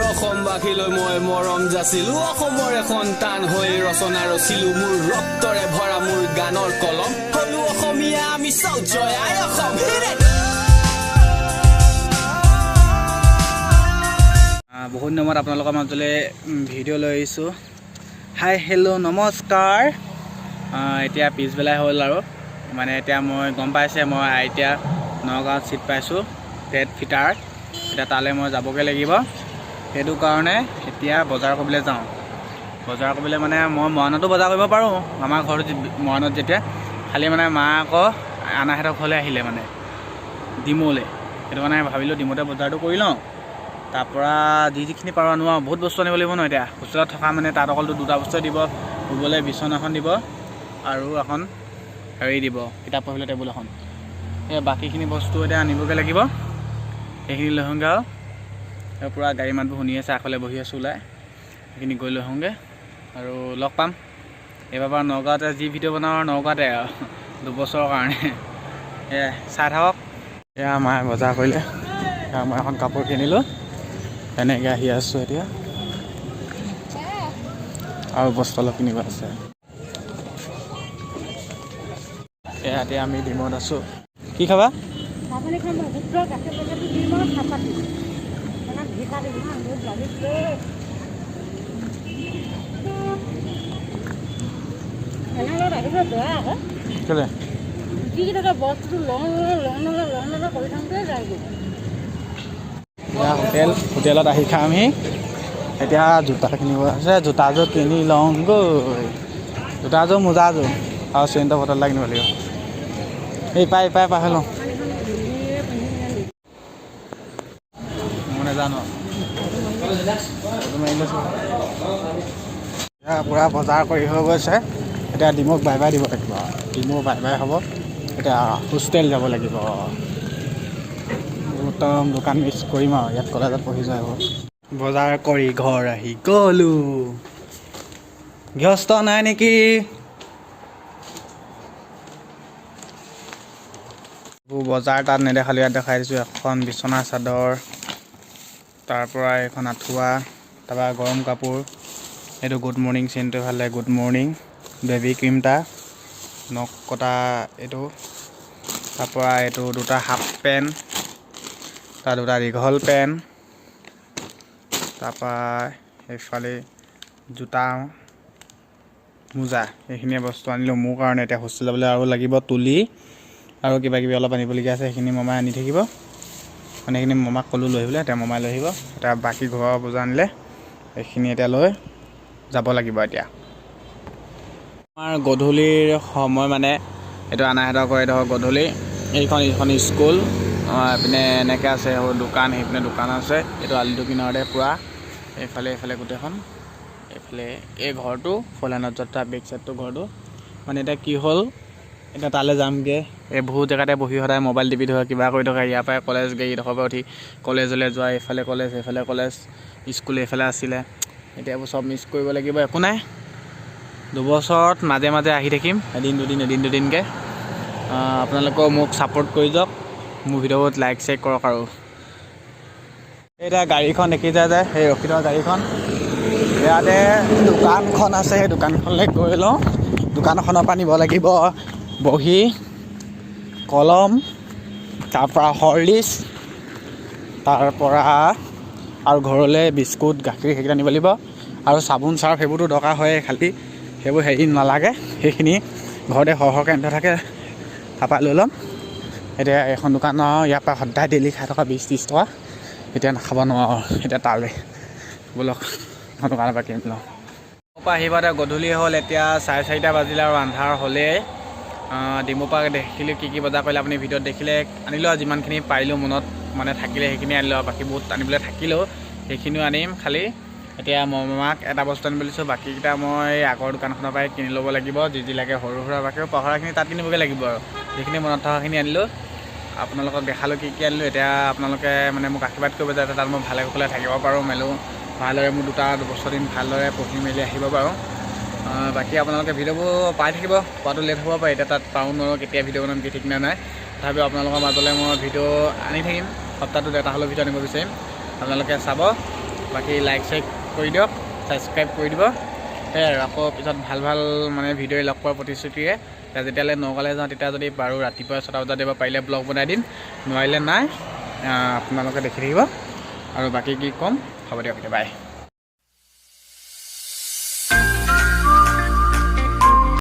অসমবাসীলৈ মই মৰম যাচিলো। অসমৰে সন্তান হৈ ৰচনা ৰচিলো, মোৰ ৰক্তৰে ভৰা মোৰ গানৰ কলম। হলো অসমীয়া আমি চব, জয় আই অসম। Hit it! বহুত দিনৰ মূৰত আপোনালোকৰ মাজলৈ ভিডিঅ' লৈ আহিছোঁ। হাই, হেল্ল', নমস্কাৰ। এতিয়া পিছবেলাই হ'ল আৰু মানে এতিয়া মই গম পাইছে, মই এতিয়া নগাঁৱত ছিট পাইছোঁ ট্ৰেড ফিটাৰ। এতিয়া তালৈ মই যাবগৈ লাগিব। সেইটো কাৰণে এতিয়া বজাৰ কৰিবলৈ যাওঁ। বজাৰ কৰিবলৈ মানে মই মৰাণতো বজাৰ কৰিব পাৰোঁ, আমাৰ ঘৰত মৰাণত যেতিয়া খালি মানে মা আকৌ আনাহঁতৰ ঘৰলৈ আহিলে মানে ডিমৌলৈ, সেইটো কাৰণে ভাবিলোঁ ডিমৌতে বজাৰটো কৰি লওঁ। তাৰপৰা যি যিখিনি পাৰোঁ আনো আৰু বহুত বস্তু আনিব লাগিব ন। এতিয়া হোষ্টেলত থকা মানে তাত অকলতো দুটা বস্তুৱে দিব, শুবলৈ বিচনাখন দিব আৰু এখন হেৰি দিব, কিতাপ পঢ়িবলৈ টেবুল এখন। এই বাকীখিনি বস্তু এতিয়া আনিবগৈ লাগিব, সেইখিনি লৈ আহোঁগৈ। আৰু পূৰা গাড়ী মাতবোৰ শুনি আছে, আগফালে বহি আছোঁ ওলাই। সেইখিনি গৈ লৈ আহোঁগৈ আৰু লগ পাম। এইবাৰ পৰা নগাঁৱতে যি ভিডিঅ' বনাওঁ আৰু নগাঁৱতে আৰু 2 বছৰৰ কাৰণে এয়াই চাই থাকক। এয়া মায়ে বজাৰ কৰিলে। এয়া মই এখন কাপোৰ কিনিলোঁ। তেনেকৈ আহি আছোঁ এতিয়া আৰু বস্তু অলপ কিনিব আছে। এয়া এতিয়া আমি ডিমৌত আছোঁ। কি খাবা? আপুনি খাম শুদ্ধ গাখীৰ পেকেটটো দিম আৰু চাহপাত দিম, মানে ঘি দিম হা, বহুত লাগিছে। এনেকৈ আহিবলৈ বেয়া আকৌ। কেলৈ? যিকেইটা বস্তুটো লওঁ লওঁ লওঁ লওঁ লওঁ লওঁ কৰি থাকোঁতে যায়গৈ। এয়া হোটেল, হোটেলত আহি খামহি। এতিয়া জোতা কিনিব আছে, জোতাযোৰ কিনি লওঁগৈ, জোতাযোৰ, মোজাযোৰ আৰু চেণ্টৰ বটল এটা কিনিব লাগিব। এই পাই পাই পাই লওঁ। মই নাজানো, ফটো মাৰি লৈছোঁ। এয়া পূৰা বজাৰ কৰি হৈ গৈছে। এতিয়া ডিমৌক বাই বাই দিব লাগিব। ডিমৌ বাই বাই হ'ব। এতিয়া হোষ্টেল যাব লাগিব। একদম দোকান মিছ কৰিম আৰু ইয়াত কলেজত পঢ়ি যোৱা হ'ব। বজাৰ কৰি ঘৰ আহি গ'লো। গৃহস্থ নাই নেকি? এইবোৰ বজাৰ তাত নেদেখালোঁ, ইয়াত দেখাই দিছোঁ। এখন বিচনা চাদৰ, তাৰপৰা এইখন আঁঠুৱা, তাৰপৰা গৰম কাপোৰ, এইটো গুড মৰ্ণিং চেণ্টটো ভাল লাগে, গুড মৰ্ণিং বেবী ক্ৰীম এটা, নখ কটা এইটো, তাৰপৰা এইটো দুটা হাফ পেণ্ট, তাৰ দুটা দীঘল পেণ্ট, তাৰপৰা এইফালে জোতা, মোজা, এইখিনিয়ে বস্তু আনিলোঁ মোৰ কাৰণে। এতিয়া হোষ্টেল যাবলৈ আৰু লাগিব তুলি আৰু কিবা কিবি অলপ আনিবলগীয়া আছে। সেইখিনি মমাই আনি থাকিব, মানে সেইখিনি মমাক ক'লোঁ লৈ আহিবলৈ, এতিয়া মমাই লৈ আহিব। এতিয়া বাকী ঘৰৰ বজাৰ আনিলে, এইখিনি এতিয়া লৈ যাব লাগিব। এতিয়া আমাৰ গধূলিৰ সময়, মানে এইটো আনাহঁতৰ ঘৰ এইডোখৰ। গধূলি এইখন এইখন স্কুল, এইপিনে এনেকৈ আছে দোকান, সেইপিনে দোকান আছে। এইটো আলিটো কিনাৰতে পূৰা এইফালে এইফালে গোটেইখন এইফালে এই ঘৰটো ফলানত যাত্ৰা বেক চাইডটো ঘৰটো। মানে এতিয়া কি হ'ল, এতিয়া তালৈ যামগৈ। এই বহুত জেগাতে বহি সদায় মোবাইল টিপি থকা, কিবা কৰি থকা, ইয়াৰ পৰাই কলেজ, গাড়ীডোখৰ পৰা উঠি কলেজলৈ যোৱা, এইফালে কলেজ, এইফালে কলেজ, স্কুল এইফালে আছিলে। এতিয়া এইবোৰ চব মিছ কৰিব লাগিব। একো নাই, 2 বছৰত মাজে মাজে আহি থাকিম, এদিন দুদিন, এদিন দুদিনকৈ। আপোনালোকেও মোক ছাপোৰ্ট কৰি যাওক, মোৰ ভিডিঅ'বোৰত লাইক চাইক কৰক। আৰু এতিয়া গাড়ীখন দেখি যায় যে সেই ৰখি থকা গাড়ীখন, ইয়াতে দোকানখন আছে, সেই দোকানখনলৈ গৈ লওঁ। দোকানখনৰ পৰা নিব লাগিব বহী, কলম, তাৰপৰা হৰলিক্স, তাৰপৰা আৰু ঘৰলৈ বিস্কুট, গাখীৰ সেইকেইটা নিব লাগিব। আৰু চাবোন চাৰ্ফ সেইবোৰতো দৰকাৰ হয়েই, খালি সেইবোৰ হেৰি নালাগে, সেইখিনি ঘৰতে সৰহ সৰহকৈ আনি থোৱা থাকে, তাৰপৰা লৈ ল'ম। এতিয়া এইখন দোকানৰ ইয়াৰ পৰা সদায় ডেইলি খাই থকা 20-30 টকা এতিয়া নাখাব নোৱাৰোঁ। এতিয়া তালৈ ব'লক, এখন দোকানৰ পৰা কিনি লওঁ। পৰা আহিব এতিয়া গধূলি হ'ল, এতিয়া 4:30 বাজিলে আৰু আন্ধাৰ হ'লেই। ডিমৌৰ পৰা দেখিলোঁ কি কি বজাৰ কৰিলে আপুনি ভিডিঅ'ত দেখিলে। আনিলোঁ আৰু যিমানখিনি পাৰিলোঁ, মনত মানে থাকিলে সেইখিনি আনিলোঁ আৰু বাকী বহুত আনিবলৈ থাকিলেও সেইখিনিও আনিম। খালি এতিয়া মই মামাক এটা বস্তু আনিব দিছোঁ, বাকীকেইটা মই আগৰ দোকানখনৰ পৰাই কিনি ল'ব লাগিব। যি যি লাগে সৰু সুৰা, বাকী পাহৰাখিনি তাত কিনিবগৈ লাগিব। আৰু যিখিনি মনত থকাখিনি আনিলোঁ, আপোনালোকক দেখালোঁ কি কি আনিলোঁ। এতিয়া আপোনালোকে মানে মোক আশীৰ্বাদ কৰিব যাতে তাত মই ভালে কুশলে থাকিব পাৰোঁ মেলোঁ, ভালদৰে মোৰ 2টা 2 বছৰ দিন ভালদৰে পঢ়ি মেলি আহিব পাৰোঁ। বাকী আপোনালোকে ভিডিঅ'বোৰ পাই থাকিব, পোৱাটো লেট হ'ব পাৰে। এতিয়া তাত পাৰোঁ নোৱাৰোঁ, কেতিয়া ভিডিঅ' বনাম কি ঠিক নাই নাই। তথাপিও আপোনালোকৰ মাজলৈ মই ভিডিঅ' আনি থাকিম। সপ্তাহটোত এটা হ'লেও ভিডিঅ' আনিব বিচাৰিম, আপোনালোকে চাব। বাকী লাইক চাইক কৰি দিয়ক, ছাবস্ক্ৰাইব কৰি দিব। সেয়াই আৰু আকৌ পিছত ভাল ভাল মানে ভিডিঅ' লগ পোৱাৰ প্ৰতিশ্ৰুতিৰে এতিয়া যেতিয়ালৈ নগাঁৱলৈ যাওঁ, তেতিয়া যদি পাৰোঁ ৰাতিপুৱা 6টা বজাত দিব পাৰিলে ব্লগ বনাই দিম, নোৱাৰিলে নাই। আপোনালোকে দেখি থাকিব। আৰু বাকী কি ক'ম, হ'ব দিয়ক এতিয়া, বাই।